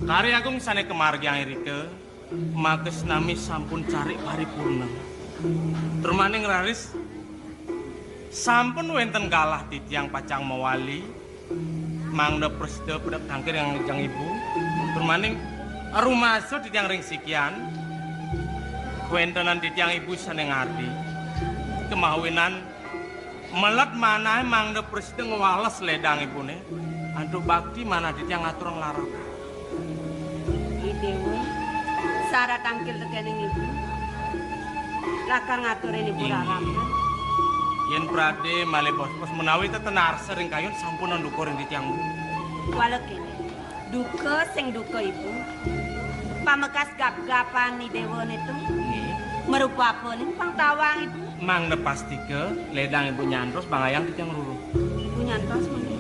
karya agung sané kamargiang irika, makasnami sampun carik paripurna. Termaning raris, sampun wénten galah titiang pacang mawali, mangda prasida pedek tangkir yang jang ibu. Termaning rumasa titiang ring sikian, kawéntenan titiang ibu sané ngardi. Kemawinan melet manahé mangda prasida ngwales ledang ibuné. Antuk bakti manah titiang ngaturang larak. I Déwa, sarat tangkil tekéning ibu. Lakar ngaturin ibu. Inggih. Rarap. Yén pradé malih bos-bos menawi tetenarsa ring kayun sampun anduka ring titiang, Bu. Wala kéné. Duka sing duka ibu. Pamekas gap-gapan I Déwa nitu. Nggih. Marupa apa ning pang tawang ibu? Mangda pastika ledang ibu nyantos bangayang titiang ruruh. Ibu nyantos mangga.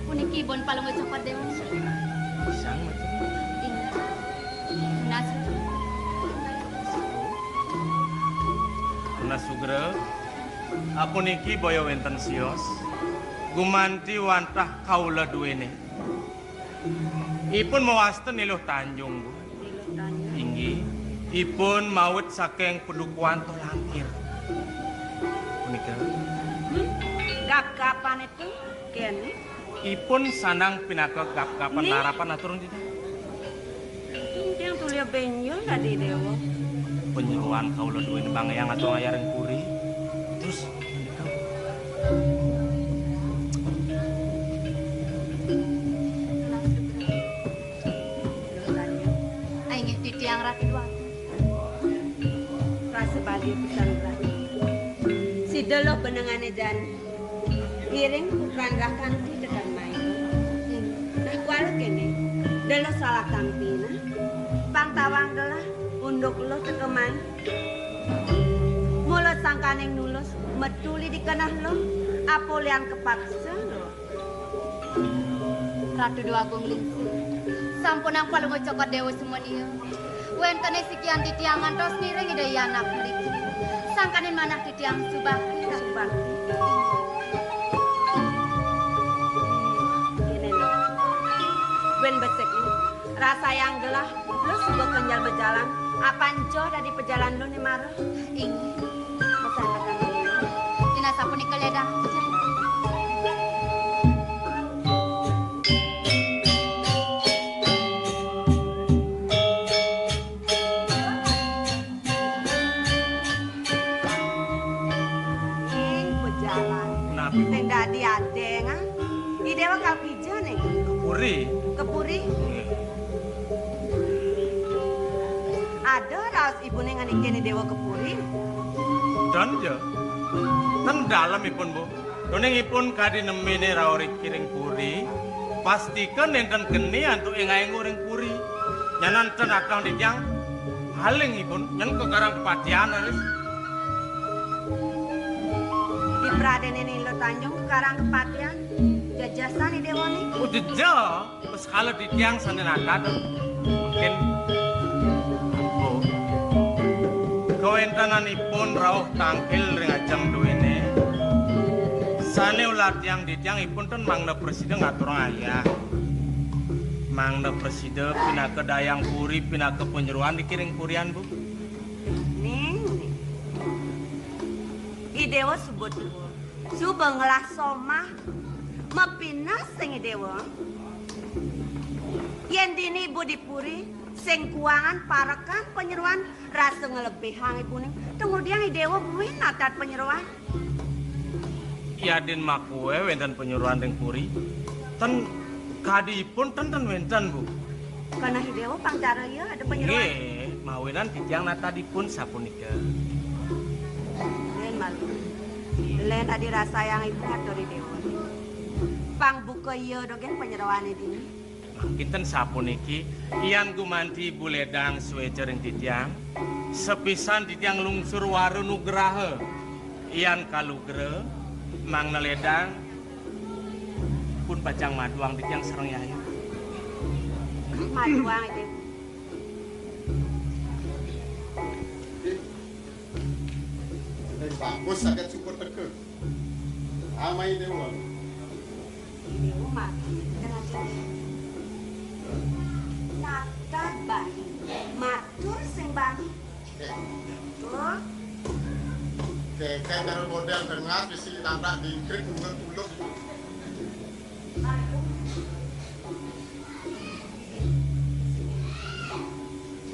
Puniki ibun Palungguh Cokor Déwa. Sang metu. Inggih. Tunas. Tunas sugra. Apuniki boya wénten sios. Gumanti wantah kaula duéné. Ipun mawasta Niluh Tanjung, Bu. Niluh Tanjung. Inggih. Ipun mawit saking Padukuhan Tolangkir. Punika. Hmm? Gap-gapan itu kéné. Ipun sandang pinaka gap-gapan. Nggih. Larapan atur titiang. Titiang tuli bénjol dadi Déwa. Panyeroan kaula duwé bangayang atur ngayah ring puri. Terus Inggih titiang Ratu Déwa Agung. Rasa bahagia pisan, Ratu. Sida luh benengané jani. Ngiring putran rakanti teka mai. Nah, kuala kéné. Da luh salakang pina. Pang tawang gelah unduk luh teka mai. Mula sangkaning nulus metu uli di keneh luh. Apa ulian kapaksa luh. Ratu Déwa Agung Lingsir, sampunang Palungguh Cokor Déwa sumania. Wéntené sikian titiang ngantos ngiring Ida Hyang Anak mriki. Sangkaning manah titiang subakti. Subakti. Kéné luh. Buin besik, rasayang gelah, luh suba kenjal majalan, apan joh dadi pajalan luh né mara. Inggih. Pesan tekan dulu. Dina sapunika ledang. Ing pejalan. Napi? Sing dadi adéng, ah. I Déwa kalpija ning? Ka puri. Ka puri? Nggih. Ada raos ibuné ngenikenin Déwa ka puri? Ten ja. Ten dalem ipun, Bu. Duaning ipun kadi neminé rauh riki ring puri, pastika nénten keni antuk énggal-énggal ring puri. Nyanan ten akang titiang, paling ipun, nyen kagarang kapatihan raris. Pradéné Nila Tanjung kekarang kepatihan, jejesan I Déwa né. Oh, jeje. Wis kala titiang sané nata to. Mungkin, oh, kawéntenanipun rauh tangkil ring ajeng duéné. Sané ulah tiang titiang ipun ten mangda prasida ngaturang ayah. Mangda prasida pinaka dayang puri, pinaka panyeroan dikiring purian, Bu. Ning, ning. I Déwa suba tuwa. Suba ngelah somah. Mapineh sing I Déwa. Yén dini ibu di puri, sing kuangan parekan panyeroan, rasa nglebihang ibuné. Tumudiang I Déwa buin natat panyeroan. Yadin makué wénten panyeroan ring puri. Ten kadi ipun ten, ten wénten, Bu. Keneh I Déwa pang cara ia ada panyeroan. Nggih, mawinan titiang natadipun sapunika. Lén malu. Lén adi rasayang ibu atur I Déwa. Pang buka ia dogén panyeroané dini. Mangkin ten sapuniki, yan gumanti Ibu ledang suéca ring titiang, sapisan titiang lungsur wara nugraha. Yan kalugra, mangda ledang, pun pacang maduang titiang sareng Yayu. Maduang itu. Bagus saged suba teka. Amai Déwa. Déwa mati, kenapa? Nata bani, matur sing bani. Tuh. Kékék karo modél dengas, bisi nabrak dingkrik, ulet-ulet. Aduh.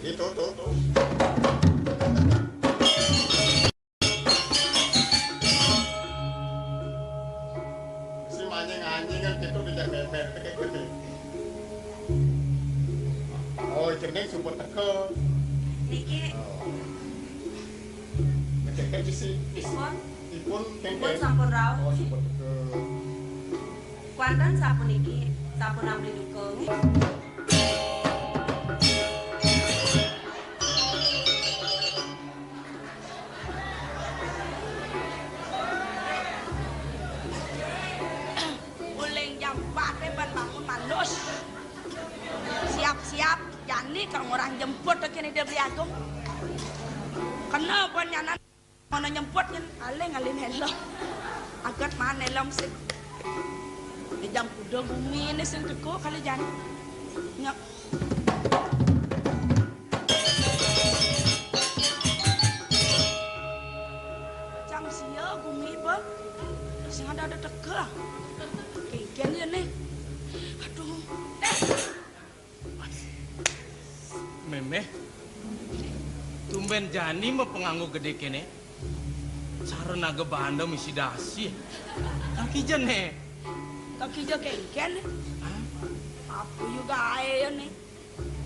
Ini tuh, tuh, tuh. Si manying-anying kan gitu, tidak meper, kayak gitu. Oh, jeneng sumput teka. Niki. Oh. Ngecek kan si. Ipun. Ipun, ipun kengkeng. Sampun rauh. Oh, sumput teka. Kuanten sapuniki, sampun amri duka. Uling jam empat ban bangun mandus. Siap-siap, jani kang orang jemput kéné dia beli agung. Kena ban nyanan. Mana nyemput nyen, alih ngalih helm. Agat mana helm sih? Di jam kuda gumi ini sing teko kali jan. Nyek. Jam sia gumi ba. Sing ada ada teka. Kengken ya nih. Aduh. Eh. Mémé, tumbén jani mapanganggo gedé kéné. Cara naga banda misi dasi. Kang Kija né. Kang Kija kengken. Hah? Apa juga ae ya nih?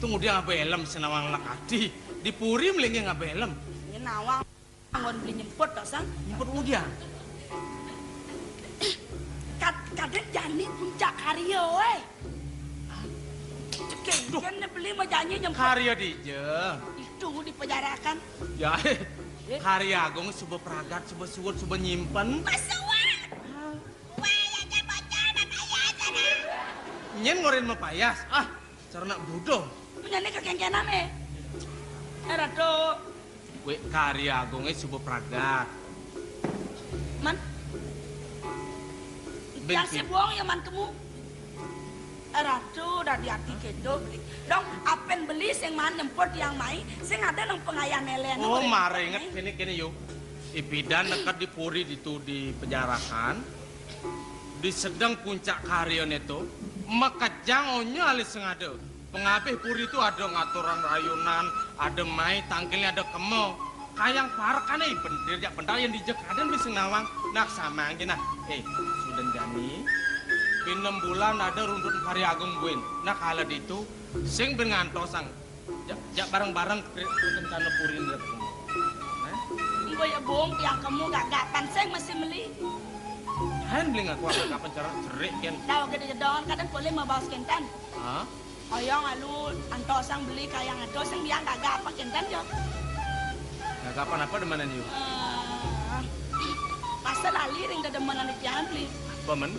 Tunggu dia ngabelem senawang lakati. Di puri melinggi ngabelem. Ini nawang. Anggon beli nyemput, to, Sang? Nyemput ngudiang? Kad-, kadén jani puncak karya, wéh. Duh. Kengken beli mah jani nyemput. Karya dija. Itu dipejarakan. Ya, eh. Karya Agung suba pragat, suba suud, suba nyimpen. Pesuud. Hah? Wéh, ya, ya, bocah, mapayas, sana. Nyén ngorin mapayas. Ah, cara nak buduh. Nyane kekengkenan, eh. Eh, Ratu. Kuwi Karya Agungé suba pragat. Man. Bing, yang sing bing. Buang ya man kemu. Eh, Ratu, dadi ati kedo beli. Dong, apen beli sing man nyemput yang mai, sing ada nang pengayan nelen. Oh, mare inget kene-kene yo. Ipidan neked di puri ditu di penjarahan. Di sedeng puncak karyané to, makejang onya alis sing ada. Pengabih puri tu ada ngaturang rayunan, ada mai tangkilnya ada kema. Kayang parekané bentir jak bentar yang dijek ada beli sing nawang. Nak samang aja nah. Eh, suden jani. Pinem bulan ada runtut Karya Agung buin. Nak kala ditu, sing ben ngantosang. Jak, jak bareng-bareng ke rencana puri ini. Hah? Engko ya, Bung, tiang kemu gagapan sing mesti meli. Hain beli ngaku gagapan cara cerik, Ken. Tahu gede gedon, kadang boleh mau bawa sekintan. Hah? Oyong alu, anto sang beli kayang anto sing biang gagapan kintan, yo. Gagapan apa di mana, nih? Eh, Masa lali ring dedemenan tiang, Bli? Apa men?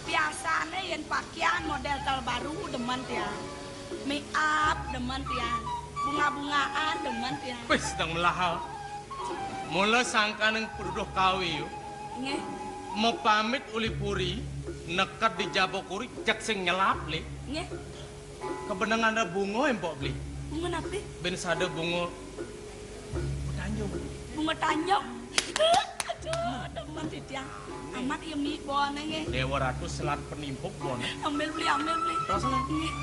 Biasane yen pakaian model terbaru demen tiang. Make up demen tiang. Bunga-bungaan demen tiang. Wis, sedeng melahal. Mula sangkaning pruduh kawi, yu. Nggih. Mapamit uli puri, neked di jaba kuri, jeg sing nyelap, Bli. Nggih. Kebenengan ada bunga, Mpok Bli. Bunga napi? Ben sada bunga tanjung. Bunga tanjung. Aduh, demen titiang. Amat ya mi bone nggih. Dewa Ratu selat penimpuk bone. Ambil Bli, ambil Bli. Terus lah. Nggih.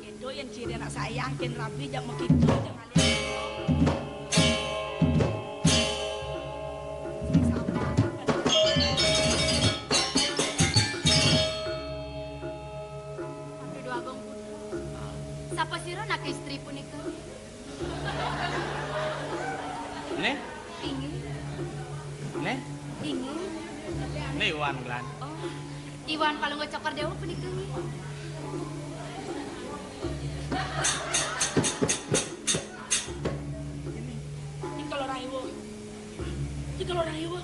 Ento yen ciri anak sayang, ken rabi jak mekitu, jak ngalih. Sing sabar. Aduh, Agung Putra. Sapa sira nak istri punika? Nih? Inggih. Nih? Inggih. Nih Iwan Glan. Oh, Iwan Palungguh Cokor Dewa punika nggih. Ini kalau orang Iwa. Ini kalau orang Iwa.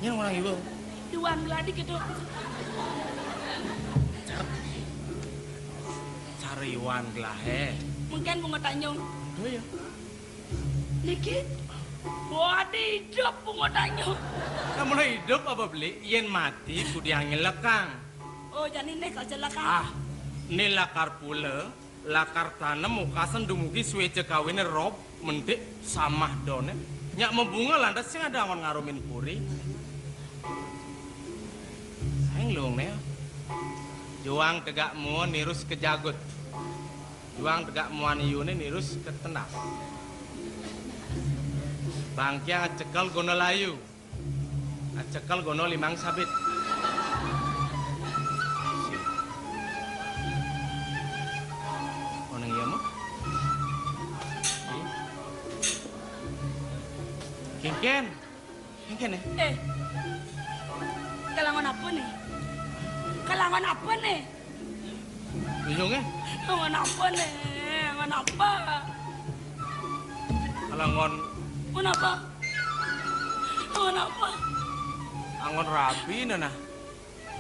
Ini orang Iwa. Iwan Glan iki to. Cara Iwan Glan, eh. Mungkin bunga tanjung. Oh iya. Niki? Wah, di idup pungutannya. Lah, mula idup apa beli? Yen mati, budi angin lekang. Oh, jani nek aja lekang. Ah, ni lakar pula, lakar tanem ukasen dumugi sueca kawine rob, mentik, samah done. Nyak mabunga lantas sing ada angon ngarumin puri. Saing luung ne. Juang tegak mua nirus ke jagut. Juang tegak muan iyune nirus ke tendas. Bangkiang cekel gono layu. Cekel gono limang sabit. Oneng iya mo? Kengken. Kengken, eh? Eh. Kalangon apa nih? Kalangon apa nih? Bingung, eh? Kalangon apa nih? Kalangon apa? Kalangon. Kalangon apa? Kalangon apa? Angon rabi, nah, nah.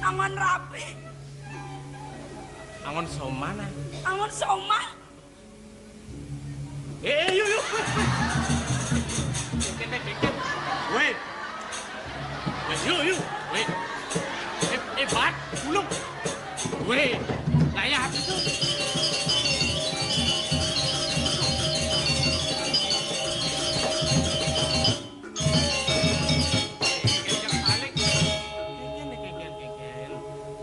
Angon rabi. Angon somah, nah. Angon somah. Eh, eh, yuk, yuk. Dikit, dikit, dikit. Weh. Weh, yuk, yuk. Weh. Eh, eh, Bat, gulung. Weh, gaya hati tuh. Kengken balik. Kengken, kengken, kengken.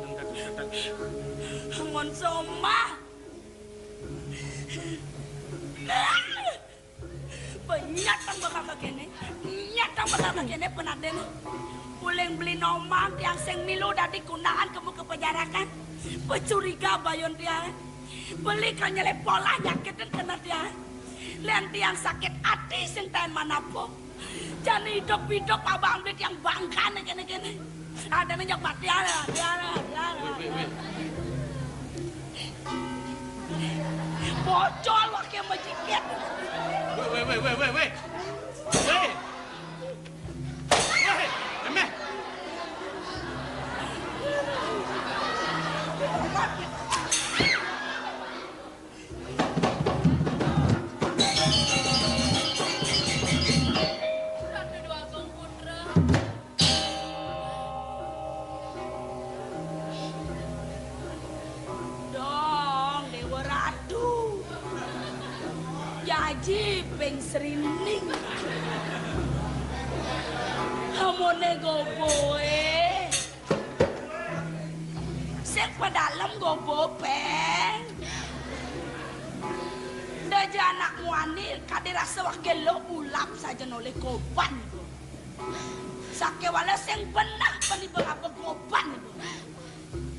Angkat, angkat. Angon somah. Benyat tang bakal kene, nyat tang bakal kene penaden. Uling beli nomang tiang sing milu dadi kunaan kemu kepejarakan. Pecuriga bayun tiang. Beli kanyele pola nyakitin kena tiang. Len tiang sakit ati sing taen manapa. Jani idup-idup abang beli tiang bangkane kene-kene. Adane nyok mati, ala, ala, ala, ala. Weh, weh, weh. Bocor wake majikit. Weh, weh, weh, weh, weh, weh. Weh. Weh, emeh. Ratu Déwa Agung Putra. Dong, Déwa Ratu. Jaji ping serining. Amone goboe. Sing pedalem gobo peng. Daja anak muani kadi rasa wakil lo ulap saja nolih goban. Sakewala sing benah peniba ngapa goban.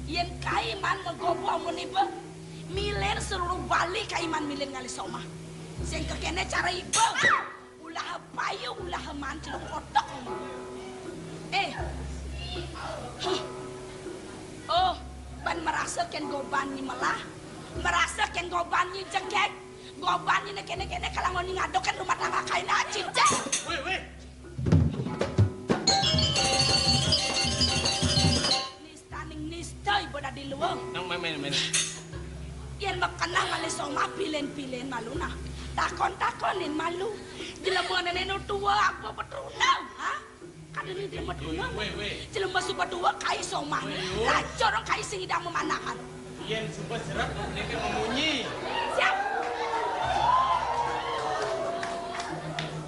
Yen kaiman megobo amun iba, milir seluruh Bali kaiman milir ngalih somah. Sing kekene cara iba. Tah payu ulah man celuk kotok. Eh. Huh. Oh, ban merasa ken goban ni melah. Merasa ken goban ni jengkek. Goban ni kene-kene kalau mau ni ngadok kan rumah tangga kaina cicek. Weh, weh. Nista ning nista ibu dadi luwung. Nang main, main, main. Yen makenah malih somah pilen-pilen malu nah. Takon-takonin malu. Jelema nene nu tua apa petruna, ha? Kadene jelema truna. Weh, weh. Jelema suba tua kai somah. Weh, weh. Lacur kai sing idang memanahan. Yen suba serak neke memunyi. Siap.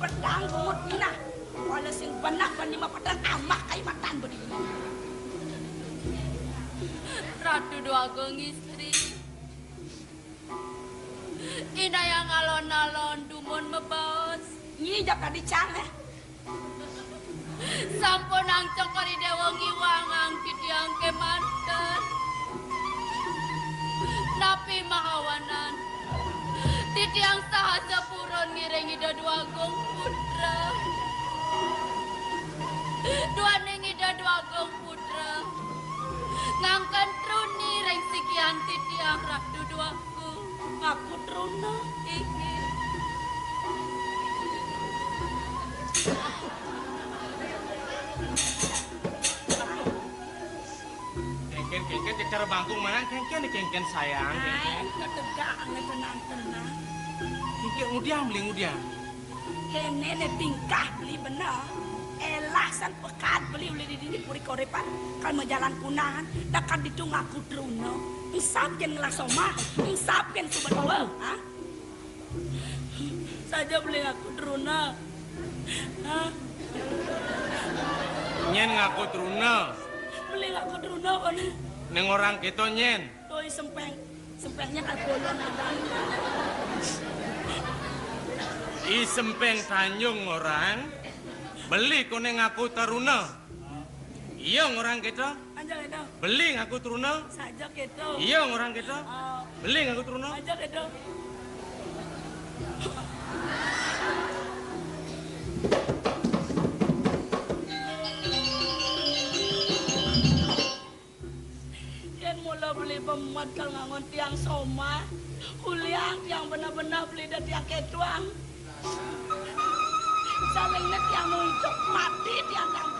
Pedang bungut minah. Wala sing benah ban lima pedang amah kai matan bedi. Ratu Dwagung Istri. Inayang alon-alon dumun mabaos. Nyi jap tadi cang, eh. Sampunang cokor Ida Wong iwangang titiang kemanten. Napi mahawanan? Titiang saha sepurun ngiring Ida Dwagung Putra. Duaning Ida Dwagung Putra. Ngangken truni ring sikian titiang Ratu Dwagung. Ngaku truna. Inggih. Kengken, kengken, cek cara bangkung mana? Kengken, kengken sayang, kengken. Ketegak, tenang, tenang. Kengken, ngudiang, beli ngudiang. Kene ne tingkah beli bener. Elah san pekat beli ulih di dini puri korepan. Kal majalan kunahan, dakar ditu ngaku truna. Ensap ken ngelah somah, ensap ken suba tua, ha? Saja beli ngaku truna. Ha? Nyen ngaku truna. Beli ngaku truna kone. Neng orang kita nyen. Toi sempeng. Sempengnya kan bolong abang. I Sempeng Tanjung orang beli kone ngaku taruna. Iya orang kita. Aja itu. Beli ngaku taruna. Saja gitu. Iya orang kita. Oh. Beli ngaku taruna. Aja gitu. Yen mula beli bemet kal ngangon tiang somah, uliang tiang bener-bener beli dah tiang ketuang. Saling ne tiang nunjuk mati tiang tiang